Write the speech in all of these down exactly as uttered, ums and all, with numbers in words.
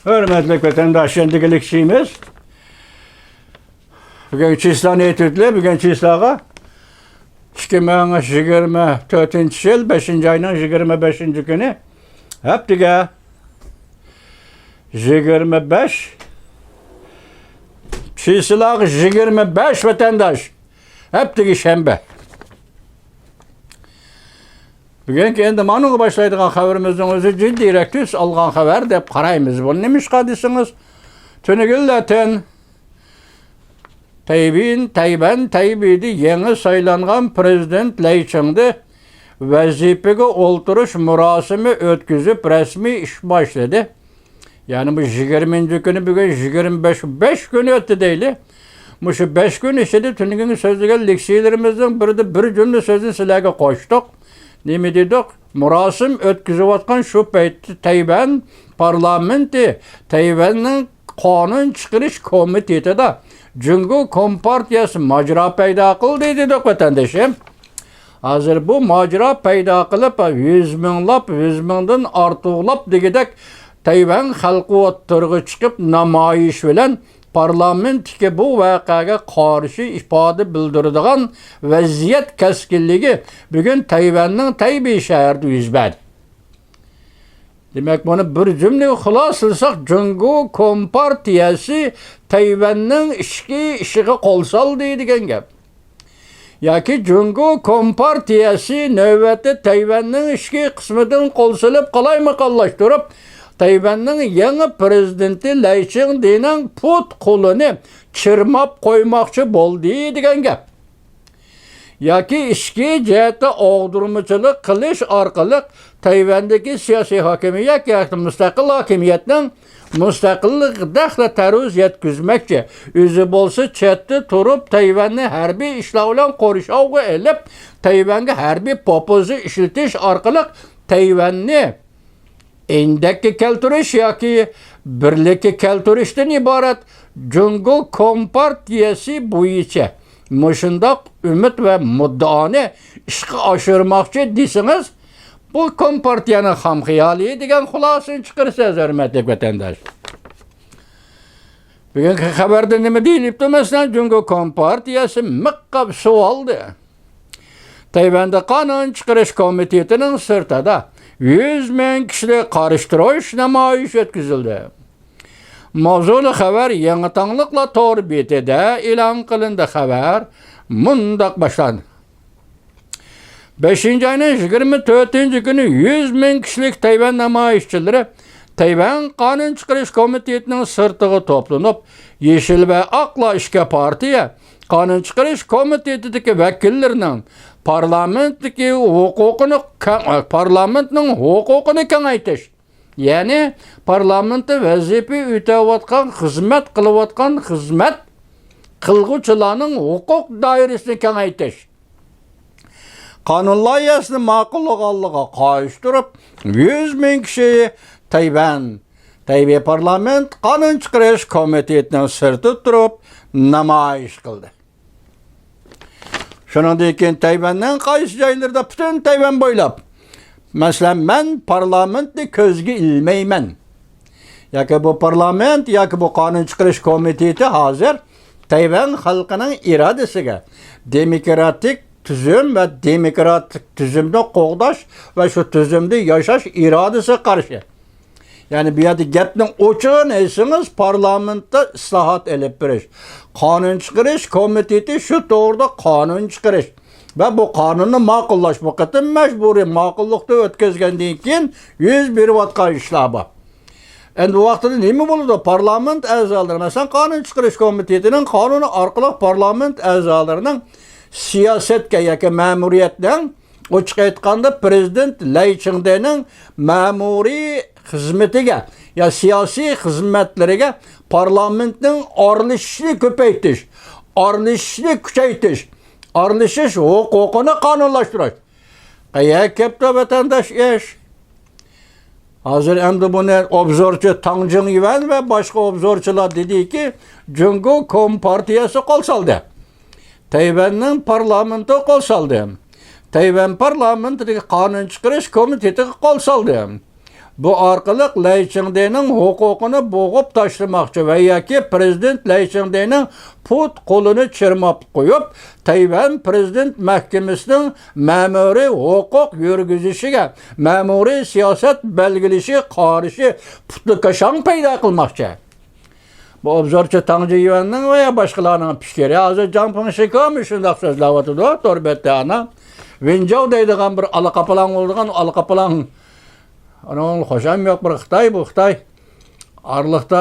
ھۆرمەتلىك ۋەتەنداشلار، ئەمدىكى لېكسىيىمىز بۈگۈن چىسلانى ئېيتىۋېتىلى، بۈگۈن چىسلاغا ئىككى مىڭ يىگىرمە تۆتىنچى يىل بەشىنچى ئاينىڭ يىگىرمە بەشىنچى كۈنى، ھەپتىگە يىگىرمە بەش، چىسلاغا يىگىرمە بەش ۋەتەنداش، ھەپتىگە شەنبە. بۈگۈنكى ئەمدى مانىڭغا باشلايدىغان خەۋىرىمىزنىڭ ئۆزى جىددىيرەك تۈس ئالغان خەۋەر دەپ قارايمىز. بۇ نېمىشقا دېسىڭىز، تۈنۈگۈنلەتەن تەيبىن، تەيۋەن، تەيبېيدە يېڭى سايلانغان پىرېزىدېنت لەي چىڭدې ۋەزىپىگە ئولتۇرۇش مۇراسىمى ئۆتكۈزۈپ، رەسمىي ئىش باشلىدى. يەنى بۇ يىگىرمىنچى كۈنى، بۈگۈن يىگىرمە بەش، بەش كۈن ئۆتتى دەيلى. مۇشۇ بەش كۈن ئىچىدە تۈنۈگۈنكى سۆزلىگەن لېكسىيىلىرىمىزنىڭ بىرىدە بىر جۈملە سۆزنى سىلەرگە قوشتۇق. نېمە دېدۇق؟ مۇراسىم ئۆتكۈزۈۋاتقان شۇ پەيتتە تەيۋەن پارلامېنتى، تەيۋەننىڭ قانۇن چىقىرىش كومىتېتىدا جۇڭگو كومپارتىيەسى ماجىرا پەيدا قىلدى دېدۇق، ۋەتەندىشىم. ھازىر بۇ ماجىرا پەيدا قىلىپ، يۈز مىڭلاپ، يۈز مىڭدىن ئارتۇقلاپ دېگۈدەك تەيۋەن خەلقى ئوتتۇرىغا چىقىپ، نامايىش بىلەن پارلامېنتتىكى بۇ ۋەقەگە قارشى ئىپادە بىلدۈرىدىغان ۋەزىيەت كەسكىنلىكى بۈگۈن تەيۋەننىڭ تەيبېي شەھىرىدە يۈز بەردى. دېمەك، بۇنى بىر جۈملىگە خۇلاسىلىساق، جۇڭگو كومپارتىيەسى تەيۋەننىڭ ئىچكى ئىشىغا قول سالدى دېگەن گەپ. ياكى جۇڭگو كومپارتىيەسى نۆۋەتتە تەيۋەننىڭ ئىچكى قىسمىدىن قول سېلىپ، قالايمىقانلاشتۇرۇپ، تەيۋەننىڭ يېڭى پىرېزىدېنتى لەي چىڭدېنىڭ پۇت-قولىنى چىرماپ قويماقچى بولدى دېگەن گەپ. ياكى ئىچكى جەھەتتە ئاغدۇرمىچىلىق قىلىش ئارقىلىق تەيۋەندىكى سىياسىي ھاكىمىيەت ياكى مۇستەقىل ھاكىمىيەتنىڭ، مۇستەقىللىقىدەكلا تەرۇز يەتكۈزمەكچى. ئۆزى بولسا چەتتە تۇرۇپ، تەيۋەننى ھەربىي ئىشلار بىلەن قورشاۋغا ئېلىپ، تەيۋەنگە ھەربىي پوپۇزا ئىشلىتىش ئارقىلىق تەيۋەننى ئىندەككە كەلتۈرۈش ياكى بىرلىككە كەلتۈرۈشتىن ئىبارەت جۇڭگو كومپارتىيەسى بويىچە مۇشۇنداق ئۈمىد ۋە مۇددىئانى ئىشقا ئاشۇرماقچى دېسىڭىز، بۇ كومپارتىيەنىڭ خام خىيالى دېگەن خۇلاسىنى چىقىرىسىز، ھۆرمەتلىك ۋەتەنداش. بۈگۈنكى خەۋەردە نېمە دېيىلىپتۇ؟ مەسىلەن، جۇڭگو كومپارتىيەسى مىققاپ سۇۋالدى. تەيۋەندە قانۇن چىقىرىش كومىتېتىنىڭ سىرتىدا يۈز مىڭ كىشىلىك قارشى تۇرۇش نامايىشى ئۆتكۈزۈلدى. ماۋزۇلۇق خەۋەر يېڭى تاڭلىقلار تور بېتىدە ئېلان قىلىندى. خەۋەر مۇنداق باشلاندى. بەشىنچى ئاينىڭ يىگىرمە تۆتىنچى كۈنى يۈز مىڭ كىشىلىك تەيۋەن نامايىشچىلىرى تەيۋەن قانۇن چىقىرىش كومىتېتىنىڭ سىرتىغا توپلىنىپ، يېشىل ۋە ئاقلار ئىككى پارتىيە قانۇن چىقىرىش كومىتېتىدىكى ۋەكىللىرىنىڭ پارلامېنتتىكى ھوقۇقىنى كەڭ-، پارلامېنتنىڭ ھوقۇقىنى كېڭەيتىش، يەنى پارلامېنتتا ۋەزىپە ئۆتەۋاتقان، خىزمەت قىلىۋاتقان خىزمەت قىلغۇچىلارنىڭ ھوقۇق دائىرىسىنى كېڭەيتىش، قانۇن لايىھەسىنى ماقۇللىغانلىقىغا قارشى تۇرۇپ، يۈز مىڭ كىشى تەيۋەن، تەيبېي پارلامېنت قانۇن چىقىرىش كومىتېتىنىڭ سىرتىدا تۇرۇپ نامايىش قىلدى. شۇنىڭدىن كېيىن تەيۋەننىڭ قايسى جايلىرىدا، پۈتۈن تەيۋەن بويلاپ، مەسىلەن، مەن پارلامېنتنى كۆزگە ئىلمەيمەن ياكى بۇ پارلامېنت ياكى بۇ قانۇن چىقىرىش كومىتېتى ھازىر تەيۋەن خەلقىنىڭ ئىرادىسىگە، دېموكراتىك تۈزۈم ۋە دېموكراتىك تۈزۈمنى قوغداش ۋە شۇ تۈزۈمدە ياشاش ئىرادىسىگە قارشى. يەنى بۇ يەردە گەپنىڭ ئوچۇقىنى ئېيتسىڭىز، پارلامېنتتا ئىسلاھات ئېلىپ بېرىش، قانۇن چىقىرىش كومىتېتى شۇ توغرىدا قانۇن چىقىرىش ۋە بۇ قانۇننى ماقۇللاش، بۇ قېتىم مەجبۇرىي ماقۇللۇقتا ئۆتكۈزگەندىن كېيىن يۈز بېرىۋاتقان ئىشلار بار. ئەمدى بۇ ۋاقتىدا نېمە بولىدۇ؟ پارلامېنت ئەزالىرى، مەسىلەن، قانۇن چىقىرىش كومىتېتىنىڭ قانۇنى ئارقىلىق پارلامېنت ئەزالىرىنىڭ سىياسەتكە ياكى مەمۇرىيەتنىڭ، ئوچۇق ئېيتقاندا، پىرېزىدېنت لەي چىڭدېنىڭ مەمۇرىي خىزمىتىگە يا سىياسىي خىزمەتلىرىگە پارلامېنتنىڭ ئارىلىشىشىنى كۆپەيتىش، ئارىلىشىشىنى كۈچەيتىش، ئارىلىشىش ھوقۇقىنى قانۇنلاشتۇرۇش. قەيەرگە كەپتۇ ۋەتەنداش ئىش؟ ھازىر ئەمدى بۇنى ئوبزورچى تاڭ جىڭيۈەن ۋە باشقا ئوبزورچىلار دېدىكى، جۇڭگو كومپارتىيەسى قول سالدى. تەيۋەننىڭ پارلامېنتى قول سالدى. تەيۋەن پارلامېنتىدىكى قانۇن چىقىرىش كومىتېتىغا قول سالدى. بۇ ئارقىلىق لەي چىڭدېنىڭ ھوقۇقىنى بوغۇپ تاشلىماقچى ۋە ياكى پىرېزىدېنت لەي چىڭدېنىڭ پۇت-قولىنى چىرماپ قويۇپ، تەيۋەن پىرېزىدېنت مەھكىمىسىنىڭ مەمۇرىي ھوقۇق يۈرگۈزۈشىگە، مەمۇرىي سىياسەت بەلگىلىشىگە قارشى پۇتلىكاشاڭ پەيدا قىلماقچى. بۇ ئوبزورچى تاڭ جىيۈەننىڭ ۋە يا باشقىلارنىڭ پىكرى. ھازىر جاڭ پىڭشىكمۇ شۇنداق سۆزلەۋاتىدۇ تور بەتتە ئانا. ۋېنجاۋ دەيدىغان بىر ئالاقاپالاڭ بولىدىغان ئالاقاپالاڭ. ئۇنىڭ خۇشام يوق بىر خىتاي، بۇ خىتاي. ئارىلىقتا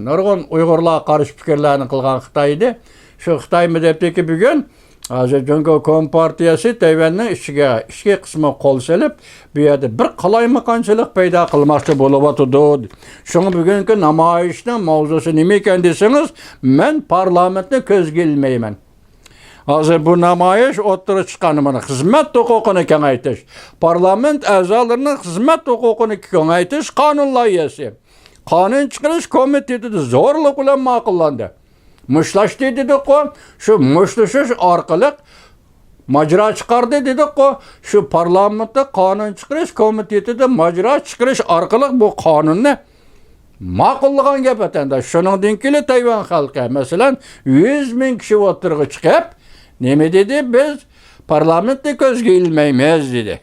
نۇرغۇن ئۇيغۇرلارغا قارشى پىكىرلەرنى قىلغان خىتاي ئىدى. شۇ خىتايمۇ دەپتىكى بۈگۈن ھازىر جۇڭگو كومپارتىيەسى تەيۋەننىڭ ئىچىگە ئىچكى قىسمىغا قول سېلىپ، بۇ يەردە بىر قالايمىقانچىلىق پەيدا قىلماقچى بولۇۋاتىدۇ. شۇڭا بۈگۈنكى نامايىشنىڭ ماۋزۇسى نېمە ئىكەن دېسىڭىز، مەن پارلامېنتنى كۆزگە ئىلمايمەن. ھازىر بۇ نامايىش ئوتتۇرىغا چىققان مانا خىزمەت ھوقۇقىنى كېڭەيتىش، پارلامېنت ئەزالىرىنىڭ خىزمەت ھوقۇقىنى كېڭەيتىش قانۇن لايىھەسى قانۇن چىقىرىش كومىتېتىدا زورلۇق بىلەن ماقۇللاندى. مۇشتلاشتى دېدۇققۇ، شۇ مۇشتلىشىش ئارقىلىق ماجىرا چىقاردى دېدۇققۇ، شۇ پارلامېنتتا قانۇن چىقىرىش كومىتېتىدا ماجىرا چىقىرىش ئارقىلىق بۇ قانۇننى ماقۇللىغان گەپ، ۋەتەنداش. شۇنىڭدىن كېيىن تەيۋەن خەلقى، مەسىلەن، يۈز مىڭ كىشى ئوتتۇرىغا چىقىپ، نېمە دېدى؟ بىز پارلامېنتنى كۆزگە ئىلمايمىز، دېدى.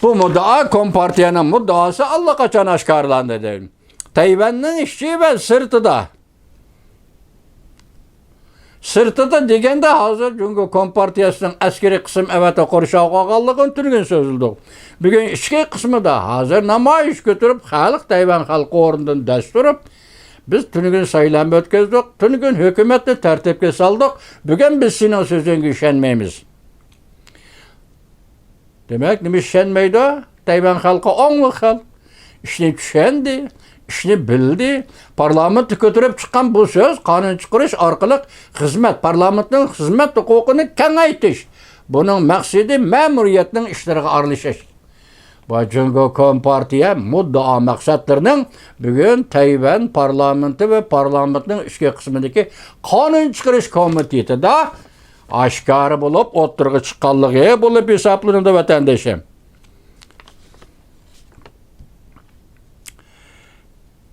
بۇ مۇددىئا، كومپارتىيەنىڭ مۇددىئاسى ئاللىقاچان ئاشكارىلاندى، دېدى. تەيۋەننىڭ ئىچى ۋە سىرتىدا. سىرتىدا دېگەندە، ھازىر جۇڭگو كومپارتىيەسىنىڭ ئەسكىرىي قىسىم ئەۋەتە قورشاۋغانلىقىنى تۈنۈگۈن سۆزلىدۇق. بۈگۈن ئىچكى قىسمىدا ھازىر نامايىش كۆتۈرۈپ، خەلق، تەيۋەن خەلقى ئورنىدىن دەس تۇرۇپ، بىز تۈنۈگۈن سايلام ئۆتكۈزدۇق، تۈنۈگۈن ھۆكۈمەتنى تەرتىپكە سالدۇق، بۈگۈن بىز سېنىڭ سۆزۈڭگە ئىشەنمەيمىز. دېمەك، نېمە ئىشەنمەيدۇ؟ تەيۋەن خەلقى ئاڭلىق خەلق. ئىشنى چۈشەندى، ئىشنى بىلدى. پارلامېنتتا كۆتۈرۈپ چىققان بۇ سۆز قانۇن چىقىرىش ئارقىلىق خىزمەت، پارلامېنتنىڭ خىزمەت ھوقۇقىنى كېڭەيتىش. بۇنىڭ مەقسىتى مەمۇرىيەتنىڭ ئىشلىرىغا ئارىلىشىش. بۇ جۇڭگو كومپارتىيە مۇددىئا مەقسەتلىرىنىڭ بۈگۈن تەيۋەن پارلامېنتى ۋە پارلامېنتنىڭ ئىچكى قىسمىدىكى قانۇن چىقىرىش كومىتېتىدا ئاشكارا بولۇپ ئوتتۇرىغا چىققانلىقى بولۇپ ھېسابلىنىدۇ، ۋەتەندىشىم.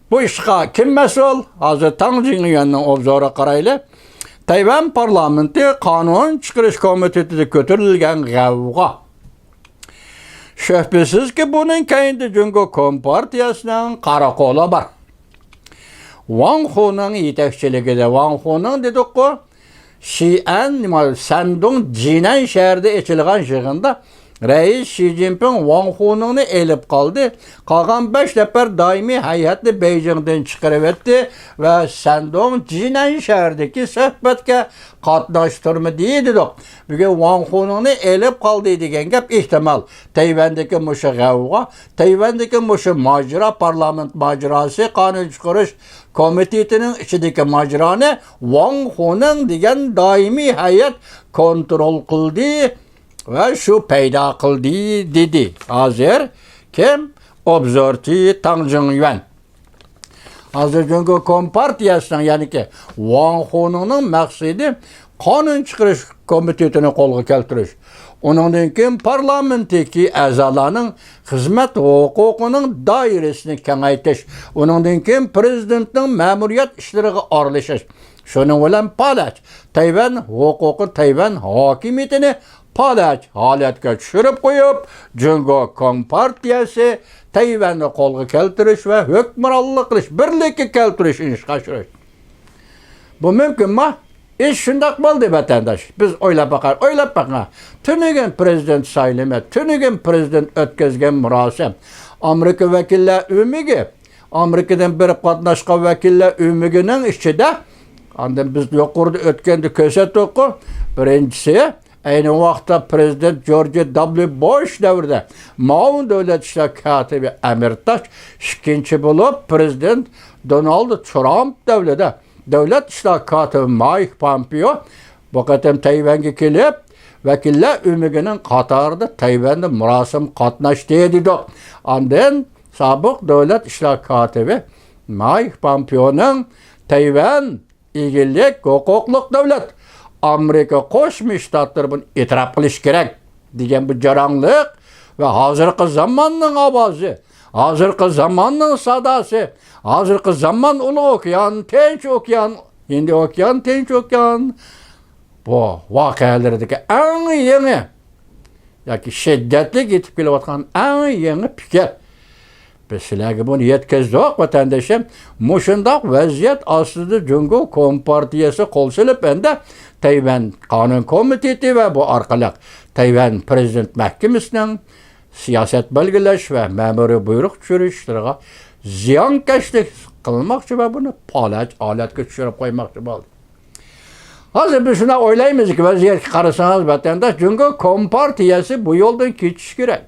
بۇ ئىشقا كىم مەسئۇل؟ ھازىر تاڭ جىڭيۈەننىڭ ئوبزورىغا قارايلى. تەيۋەن پارلامېنتى قانۇن چىقىرىش كومىتېتىدا كۆتۈرۈلگەن غەۋغا. شۈبھىسىزكى، بۇنىڭ كەينىدە جۇڭگو كومپارتىيەسىنىڭ قارا قولى بار. ۋاڭ خۇنىڭ يېتەكچىلىكىدە، ۋاڭ خۇنىڭ دېدۇققۇ، شىئەن، نېمە، سەندۇڭ جىنەن شەھىرىدە ئېچىلغان يىغىندا رەئىس شى جىنپىڭ ۋاڭ خۇنىڭنى ئېلىپ قالدى. قالغان بەش نەپەر دائىمىي ھەيئەتنى بېيجىڭدىن چىقىرىۋەتتى ۋە سەندۇڭ جىنەن شەھىرىدىكى سۆھبەتكە قاتناشتۇرمىدى دېدۇق. بۈگۈن ۋاڭ خۇنىڭنى ئېلىپ قالدى دېگەن گەپ ئېھتىمال. تەيۋەندىكى مۇشۇ غەۋغا، تەيۋەندىكى مۇشۇ ماجىرا، پارلامېنت ماجىراسى، قانۇن چىقىرىش كومىتېتىنىڭ ئىچىدىكى ماجىرانى ۋاڭ خۇنىڭ دېگەن دائىمىي ھەيئەت كونترول قىلدى ۋە شۇ پەيدا قىلدى، دېدى. ھازىر كىم؟ ئوبزورچى تاڭ جىڭيۈەن. ھازىر جۇڭگو كومپارتىيەسىنىڭ، يەنىكى ۋاڭ خۇنىڭنىڭ مەقسىتى قانۇن چىقىرىش كومىتېتىنى قولغا كەلتۈرۈش، ئۇنىڭدىن كېيىن پارلامېنتتىكى ئەزالارنىڭ خىزمەت ھوقۇقىنىڭ دائىرىسىنى كېڭەيتىش، ئۇنىڭدىن كېيىن پىرېزىدېنتنىڭ مەمۇرىيەت ئىشلىرىغا ئارىلىشىش، شۇنىڭ بىلەن پالەچ تەيۋەن ھوقۇقى، تەيۋەن ھاكىمىيىتىنى پالەچ ھالەتكە چۈشۈرۈپ قويۇپ، جۇڭگو كومپارتىيەسى تەيۋەننى قولغا كەلتۈرۈش ۋە ھۆكۈمرانلىق قىلىش، بىرلىككە كەلتۈرۈش، ئىشقا ئاشۇرۇش. بۇ مۇمكىنمۇ؟ ئىش شۇنداق بولدى، ۋەتەنداش. بىز ئويلاپ باقايلى، ئويلاپ بېقىڭ. تۈنۈگۈن پىرېزىدېنت سايلىمى، تۈنۈگۈن پىرېزىدېنت ئۆتكۈزگەن مۇراسىم، ئامېرىكا ۋەكىللەر ئۆمىكى، ئامېرىكىدىن بېرىپ قاتناشقان ۋەكىللەر ئۆمىكىنىڭ ئىچىدە، ئاندىن بىز يۇقىرىدا ئۆتكەندە كۆرسەتتۇققۇ، بىرىنچىسى، ئەينى ۋاقىتتا پىرېزىدېنت جورج دابليۇ بوش دەۋرىدە ماۋۇ دۆلەت ئىشلار كاتىپى ئەمىرتاش، ئىككىنچى بولۇپ پىرېزىدېنت دونالد ترامپ دەۋرىدە دۆلەت ئىشلار كاتىپى مايك پامپېئو بۇ قېتىم تەيۋەنگە كېلىپ، ۋەكىللەر ئۆمىكىنىڭ قاتارىدا تەيۋەندە مۇراسىم قاتناشتى دېدۇق. ئاندىن سابىق دۆلەت ئىشلار كاتىپى مايك پامپېئونىڭ تەيۋەن ئىگىلىك ھوقۇقلۇق دۆلەت، ئامېرىكا قوشما شتاتلىرى بۇنى ئېتىراپ قىلىشى كېرەك، دېگەن بۇ جاراڭلىق ۋە ھازىرقى زاماننىڭ ئاۋازى، ھازىرقى زاماننىڭ ساداسى، ھازىرقى زامان ئۇلۇغ ئوكيان، تىنچ ئوكيان، ھىندى ئوكيان، تىنچ ئوكيان، بۇ ۋەقەلىرىدىكى ئەڭ يېڭى ياكى شىددەتلىك يېتىپ كېلىۋاتقان ئەڭ يېڭى پىكىر. بىز سىلەرگە بۇنى يەتكۈزدۇق، ۋەتەندىشىم. مۇشۇنداق ۋەزىيەت ئاستىدا جۇڭگو كومپارتىيەسى قول سېلىپ، ئەمدى تەيۋەن قانۇن كومىتېتى ۋە بۇ ئارقىلىق تەيۋەن پىرېزىدېنت مەھكىمىسىنىڭ سىياسەت بەلگىلەش ۋە مەمۇرىي بۇيرۇق چۈشۈرۈش ئىشلىرىغا زىيانكەشلىك قىلماقچى ۋە بۇنى پالەچ ھالەتكە چۈشۈرۈپ قويماقچى بولدى. ھازىر بىز شۇنداق ئويلايمىزكى، ۋەزىيەتكە قارىسىڭىز، ۋەتەنداش، جۇڭگو كومپارتىيەسى بۇ يولدىن كېچىش كېرەك.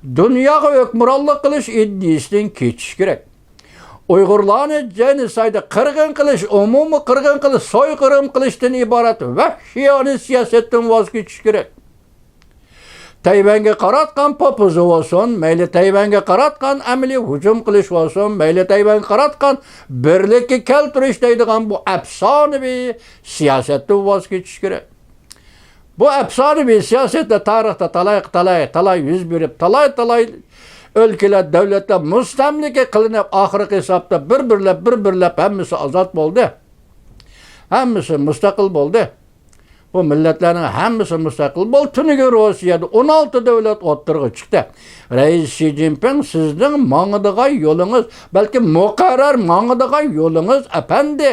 دۇنياغا ھۆكۈمرانلىق قىلىش ئىدىيىسىدىن كېچىش كېرەك. ئۇيغۇرلارنى جېنوسايد، قىرغىن قىلىش، ئومۇمىي قىرغىن قىلىش، سويقىرىم قىلىشتىن ئىبارەت ۋەھشىيانە سىياسەتتىن ۋاز كېچىش كېرەك. تەيۋەنگە قاراتقان پوپۇزم بولسۇن، مەيلى تەيۋەنگە قاراتقان ئەمەلىي ھۇجۇم قىلىش بولسۇن، مەيلى تەيۋەنگە قاراتقان بىرلىككە كەلتۈرۈش دەيدىغان بۇ ئەپسانىۋى سىياسەتتىن ۋاز كېچىش كېرەك. بۇ ئەپسانىۋى سىياسەتتە تارىختا تالاي، تالاي، تالاي يۈز بېرىپ، تالاي، تالاي ئۆلكىلەر، دۆلەتلەر مۇستەملىكە قىلىنىپ، ئاخىرقى ھېسابتا بىر-بىرلەپ، بىر-بىرلەپ ھەممىسى ئازاد بولدى. ھەممىسى مۇستەقىل بولدى. بۇ مىللەتلەرنىڭ ھەممىسى مۇستەقىل بولدى. تۈنۈگۈن روسىيەدە ئون ئالتە دۆلەت ئوتتۇرىغا چىقتى. رەئىس شى جىنپىڭ، سىزنىڭ ماڭىدىغان يولىڭىز، بەلكى مۇقەررەر ماڭىدىغان يولىڭىز، ئەپەندى،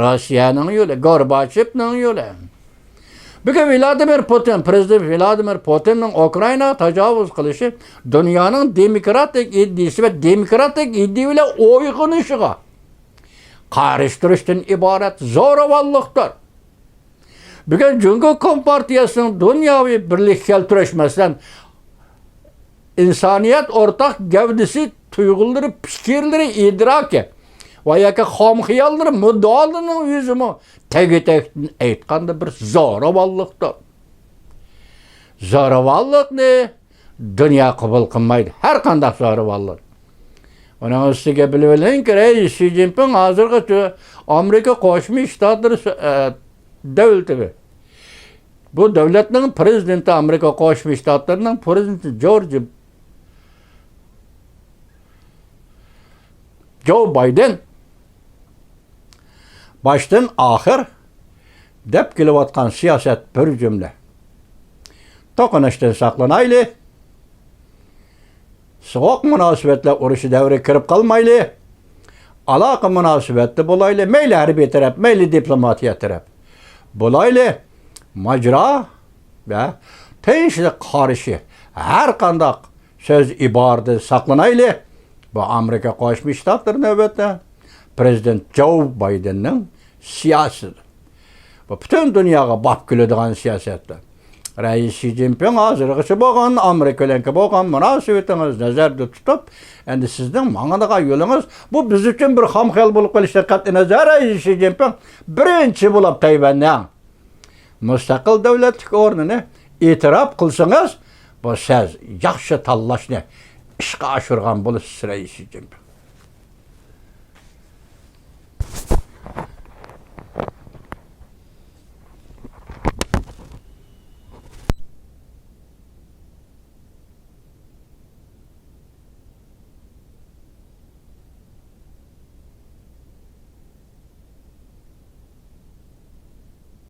روسىيەنىڭ يولى، گورباچېۋنىڭ يولى. بۈگۈن ۋلادىمىر پۇتىن، پىرېزىدېنت ۋلادىمىر پۇتىننىڭ ئۇكرائىناغا تاجاۋۇز قىلىشى دۇنيانىڭ دېموكراتىك ئىدىيىسى ۋە دېموكراتىك ئىدىيە بىلەن ئويغىنىشىغا قارشى تۇرۇشتىن ئىبارەت زوراۋانلىقتۇر. بۈگۈن جۇڭگو كومپارتىيەسىنىڭ دۇنياۋى بىرلىككە كەلتۈرۈش، مەسىلەن، ئىنسانىيەت ئورتاق گەۋدىسى، تۇيغۇلىرى، پىكىرلىرى، ئىدراكى ۋە ياكى خام خىياللىرى، مۇددىئالىرىنىڭ ئۆزىمۇ تەگى-تەكتىن ئېيتقاندا بىر زوراۋانلىقتۇر. زوراۋانلىقنى دۇنيا قوبۇل قىلمايدۇ، ھەر قانداق زوراۋانلىق. ئۇنىڭ ئۈستىگە بىلىۋېلىڭكى، رەئىس شى جىنپىڭ ھازىرغىچە ئامېرىكا قوشما شتاتلىرى سۆ-، ئە، دۆلىتى، بۇ دۆلەتنىڭ پىرېزىدېنتى، ئامېرىكا قوشما شتاتلىرىنىڭ پىرېزىدېنتى جورج، جو بايدېن باشتىن ئاخىر دەپ كېلىۋاتقان سىياسەت بىر جۈملە: توقۇنۇشتىن ساقلىنايلى، سوغۇق مۇناسىۋەتلەر ئۇرۇشى دەۋرىگە كىرىپ قالمايلى، ئالاقە مۇناسىۋەتتە بولايلى، مەيلى ھەربىي تەرەپ، مەيلى دىپلوماتىيە تەرەپ بولايلى، ماجىرا ۋە تىنچلىققا قارشى ھەر قانداق سۆز ئىبارىدىن ساقلىنايلى. بۇ ئامېرىكا قوشما شتاتلىرى نۆۋەتتە پىرېزىدېنت جو بايدېننىڭ سىياسىتى. بۇ پۈتۈن دۇنياغا باپ كېلىدىغان سىياسەتتۇر. رەئىس شى جىنپىڭ، ھازىرغىچە بولغان ئامېرىكا بىلەنكى بولغان مۇناسىۋىتىڭىز نەزەردە تۇتۇپ، ئەمدى سىزنىڭ ماڭىدىغان يولىڭىز، بۇ بىز ئۈچۈن بىر خام خىيال بولۇپ قېلىشتىن قەتئىينەزەر، رەئىس شى جىنپىڭ، بىرىنچى بولۇپ تەيۋەننىڭ مۇستەقىل دۆلەتلىك ئورنىنى ئېتىراپ قىلسىڭىز، بۇ سىز ياخشى تاللاشنى ئىشقا ئاشۇرغان بولىسىز، رەئىس شى جىنپىڭ.